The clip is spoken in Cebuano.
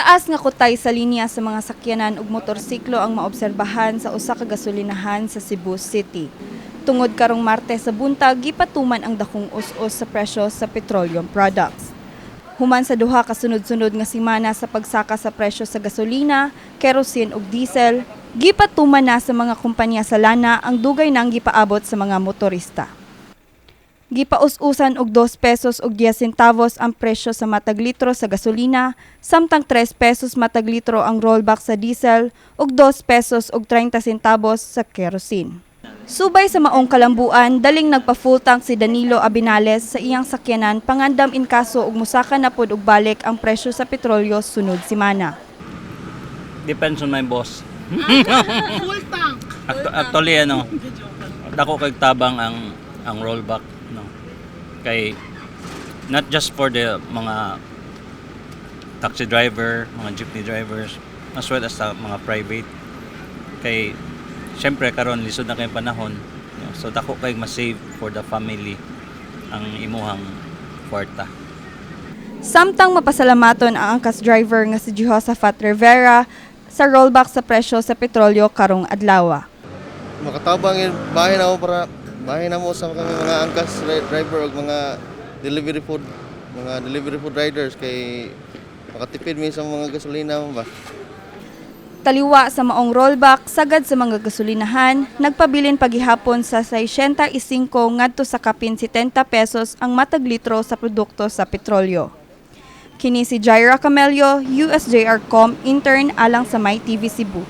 Mataas nga kutay sa linya sa mga sakyanan ug motorsiklo ang maobserbahan sa usa ka gasolinahan sa Cebu City. Tungod karong Martes sa buntag, gipatuman ang dakong us-us sa presyo sa petroleum products. Human sa duha ka sunod-sunod nga semana sa pagsaka sa presyo sa gasolina, kerosene ug diesel, gipatuman na sa mga kumpanya sa lana ang dugay nang gipaabot sa mga motorista. Gipaus-usan og 2 pesos ug 10 centavos ang presyo sa matag litro sa gasolina, samtang 3 pesos matag litro ang rollback sa diesel ug 2 pesos ug 30 centavos sa kerosene. Subay sa maong kalambuan, daling nagpa-full tank si Danilo Abinales sa iyang sakyanan pangandam in kaso og musaka na pod og balik ang presyo sa petrolyo sunod semana. Depends on my boss. Full tank. Actually, ano, dako kay tabang ang rollback, no. Kay not just for the mga taxi driver, mga jeepney drivers, as well as sa mga private. Kay syempre karon lisod na kay panahon, no? So dako kay ma-save for the family ang imuhang kwarta. Samtang mapasalamaton ang angkas driver nga si Jehoshaphat Rivera sa rollback sa presyo sa petrolyo karong adlaw. Makatabang yun, bahin ako para bahin na mo sa kami mga angkas driver ug mga delivery food riders kay makatipid mi sa mga gasolina mo ba. Taliwa sa maong rollback, sagad sa mga gasolinahan, nagpabilin pagihapon sa 605 ngadto sa kapin 70 pesos ang matag litro sa produkto sa petrolyo. Kini si Jaira Camelio, USJR.com intern alang sa My TV Cebu.